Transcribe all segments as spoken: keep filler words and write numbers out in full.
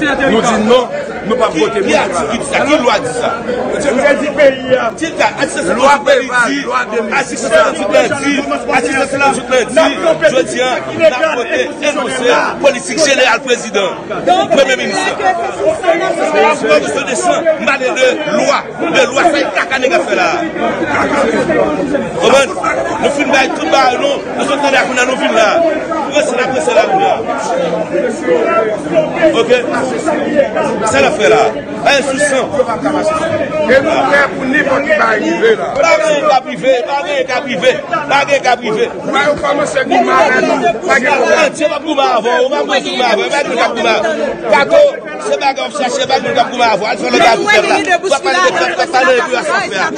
Nou di non, nou p ap vote moun sa. Ki, ki di sa? Ki lwa di sa? Ki lwa di sa? Lwa Preval, lwa de mil sis. Atik senk sèt di, atik senk sèt di, jodi a, n ap vote enonse politik jeneral prezidan, premye minis lan. Konprann? M pale de lwa, de lwa, sa e kaka nèg ap fè la. Konprann? Nou fin bay tout bagay nou, nou sot tande a kounye a nou vin la. Prese la, prese la kounye a. Oke? Sa n ap fè la. Anyen sou san. E nou prè pou nenpòt ki bagay rive la. Pa gen anyen k ap rive, pa gen anyen k ap rive, pa gen anyen k ap rive. Ba yo kòmanse goumen avè nou, pa gen pwoblèm. Bondye p ap goumen avè w, ou p ap goumen avè w, pa gen moun k ap goumen avè w. Kato, se bagay w ap chache, pa gen moun k ap goumen avè w. Al fè lòt bagay pou pèp la. W ap pale de pèp, w ap pale de pèp sa w fè a.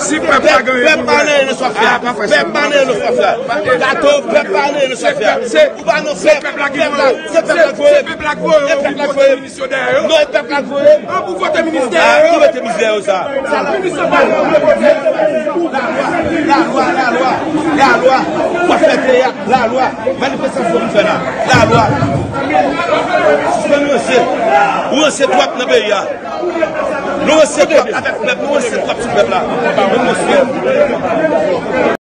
Si pèp la gen pèp pa nan anyen nan sa w ap fè a. Pèp pa nan anyen nan sa w ap fè a. Kato, pèp pa nan anyen nan sa w ap fè a. Ou pa nan pèp, pèp la, se pèp la k voye m. E pèp la k voye m. Yo dèyè yo. Non, e pèp la k voye. An pou vote minis dèyè yo. Ki mete minis dèyè yo sa? Sa minis yo pa. Lalwa, lalwa, lalwa. W ap fè peyi a, lalwa. Manifestasyon pou fè la, lalwa. Sispann ranse. Ou ranse twòp nan peyi a. Nou ranse twòp avèk pèp, nou ranse twòp sou pèp la. Nou ranse.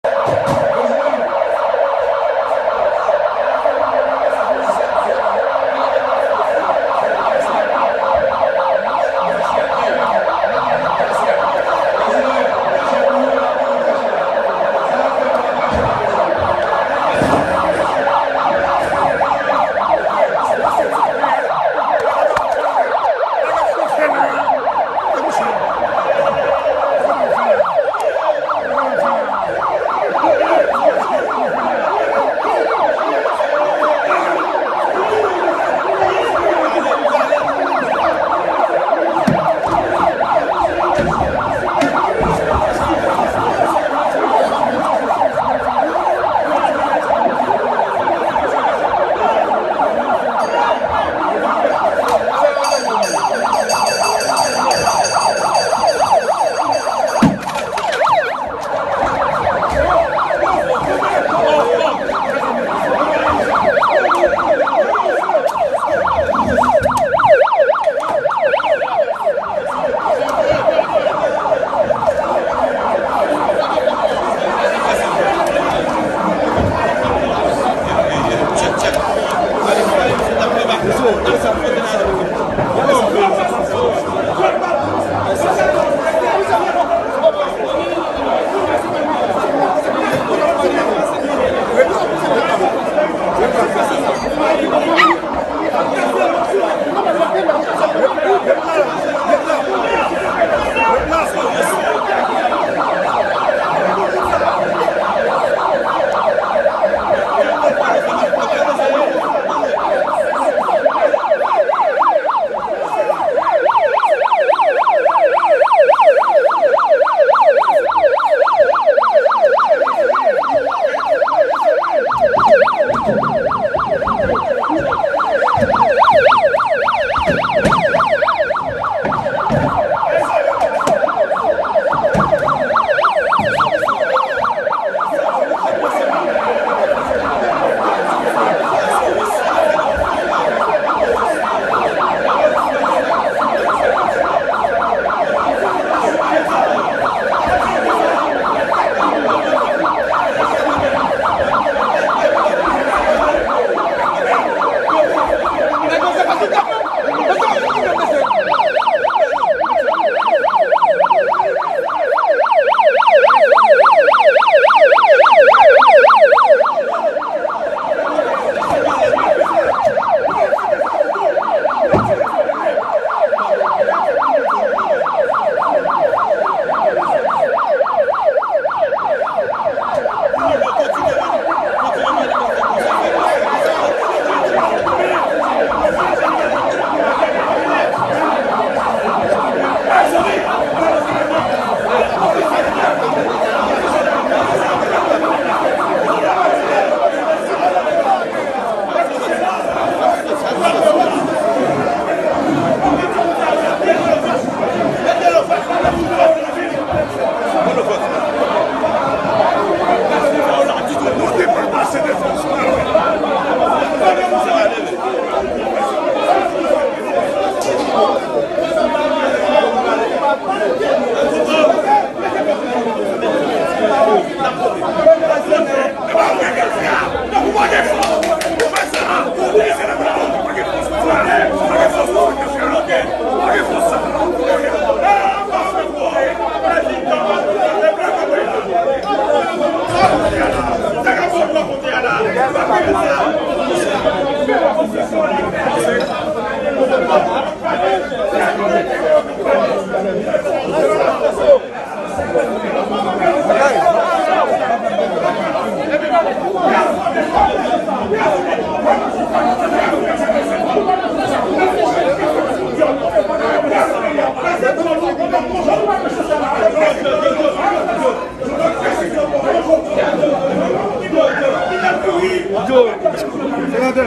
Senatè,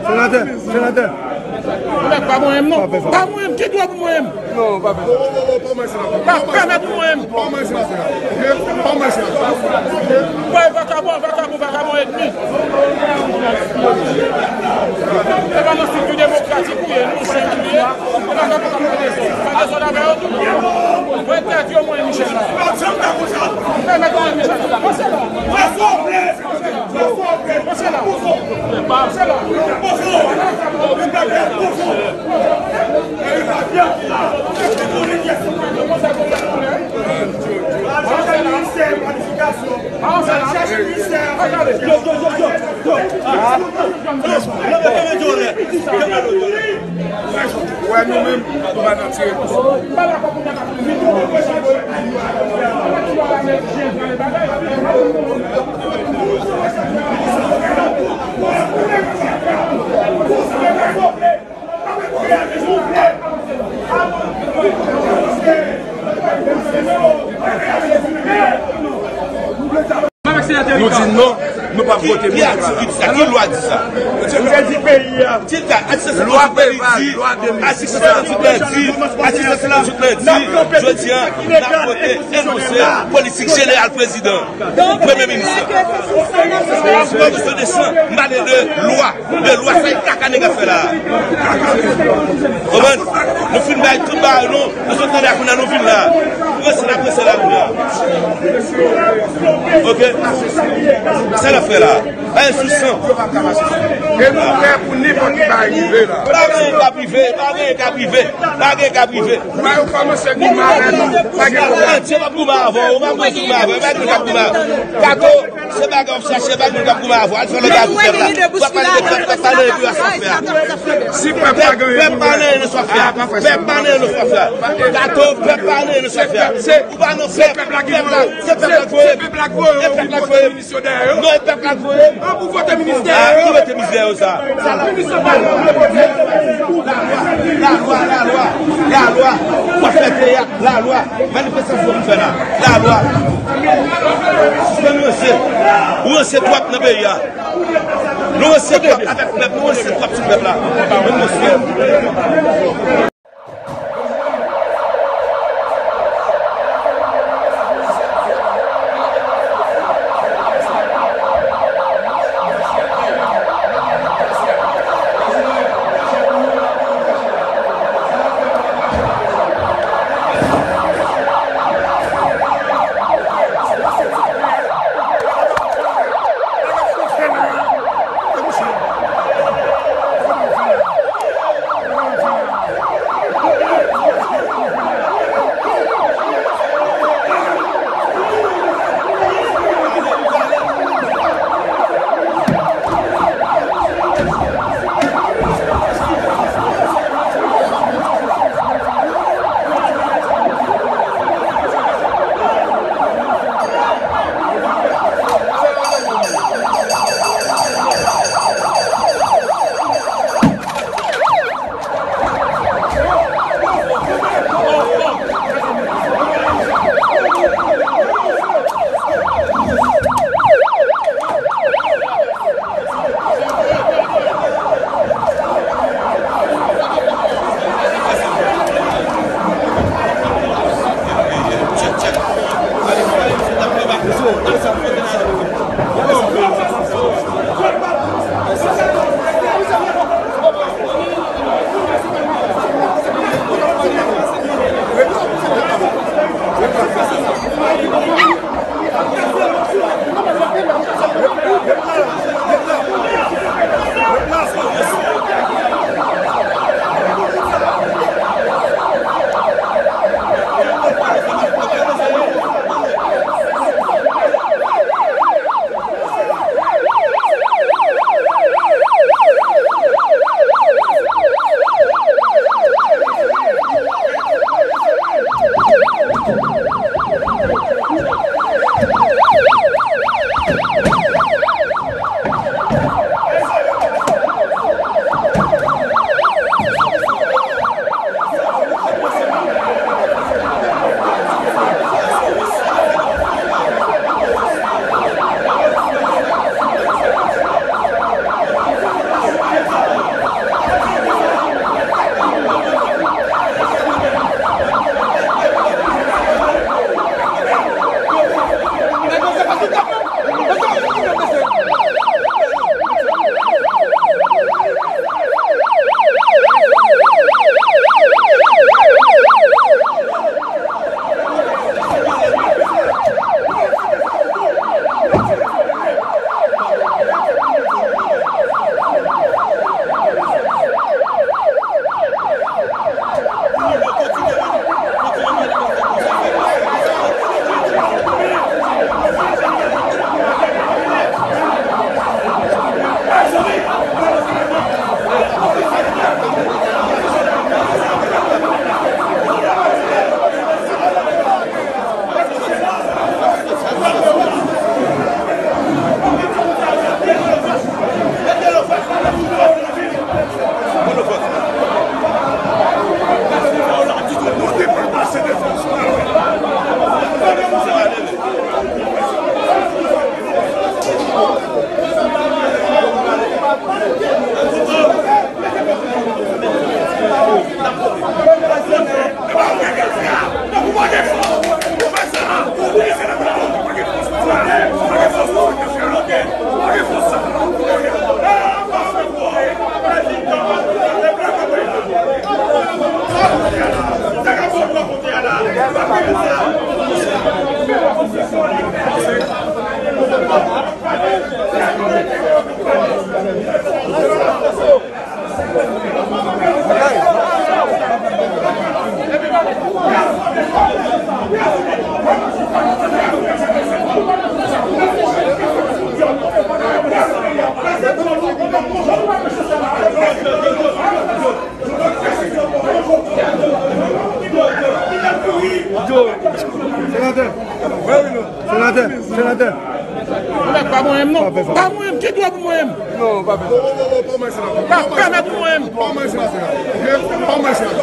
senatè, senatè. Mwen pa mwen menm non. Pa mwen menm, ki dwa pou mwen menm? Non, pa fè sa. Pa, pa mèt pou mwen menm. Pa mwen senatè. Pa mwen senatè. Bay vakabon, vakabon, vakabon etnik. Se pa nan strikti demokratik ou ye, nou chèf ou ye. Ou pa ka konprann dezòd. Pa dezòd avè yo tou. Mwen tèt yo mwen Michel la. Mwen mèt mwen Michel la. Mwen se la. Mwen se la. Mwen se la. Mwen se la. Wè nou menm, nou pa nan tire. Nou di non, nou p ap vote. Ki, ki atik ki di sa? Ki lwa di sa? Ou te di peyi a. Ki lwa? Atik sa, lwa Preval, lwa de mil sis. Atik sa, atik sa, atik sa, atik sa, jodi a, n ap vote enonse politik jeneral prezidan, premye minis. Mwen desann, m pale de lwa. De lwa, sa e kaka nèg ap fè la. Konprann? Nou fin bay tout bagay nou, nou sot tande a kounye a nou vin la. Prese la, prese la kounye a. Oke? Sa n ap fè la. Bagay sou san. E nou prè pou nenpòt ki bagay rive la. Pa gen ka prive, pa gen ka prive, pa gen ka prive. Ba yo kòmanse goumen avè nou. Pa gen pwoblèm. Se pa goumen avè w, pa goumen avè w, pa gen ka goumen avè w. Kato, se bagay w ap chache, pa gen ka goumen avè w. Al fè lòt bagay pou pèp la. W ap pale de pèp, pèp pa nan epi a sa fè a. Si pèp la gen pèp pa nan sa fè a. Pèp pa nan sa fè a. Kato, pèp pa nan sa fè a. Ou pa nan pèp, pèp la, se pèp la k voye. Se pèp la k voye. Non, e pèp la k voye. An pou vote minis dèyè yo. Ki vote minis dèyè yo sa? Lalwa, lalwa, lalwa, lalwa. W ap fè peyi a, lalwa. Manifestasyon pou fè la, lalwa. Sispann ranse. Ou ranse twòp nan peyi a. Nou ranse twòp avèk pèp, nou ranse twòp sou pèp la. Nou ranse. Senatè. Senatè. Senatè. Mwen pa mwen menm non. Pa mwen menm. Ki dwa pou mwen menm? Non, pa fè sa. Pa pèmèt pou mwen menm. Pa mwen senatè. Ok? Pa mwen senatè.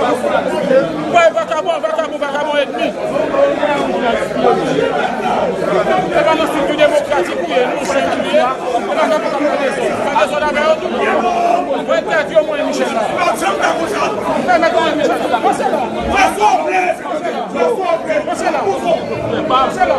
Wè, vakabon, vakabon, vakabon ènmi. Se pa nan striktè demokratik ou ye, nou chèf nou ye. Se pa sa pou sa fè dezòd. Fè dezòd avè yo tou. Wè tèt yo mwen Michel la. Pèmèt mwen Michel la. Pase la. Pase la. Pase la.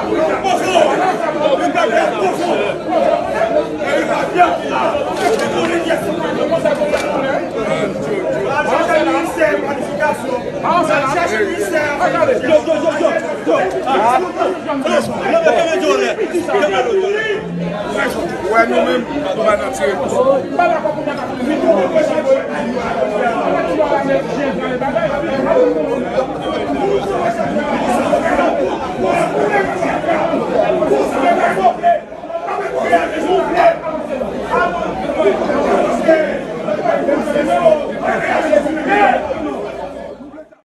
Wè nou menm, nou pa nan tire.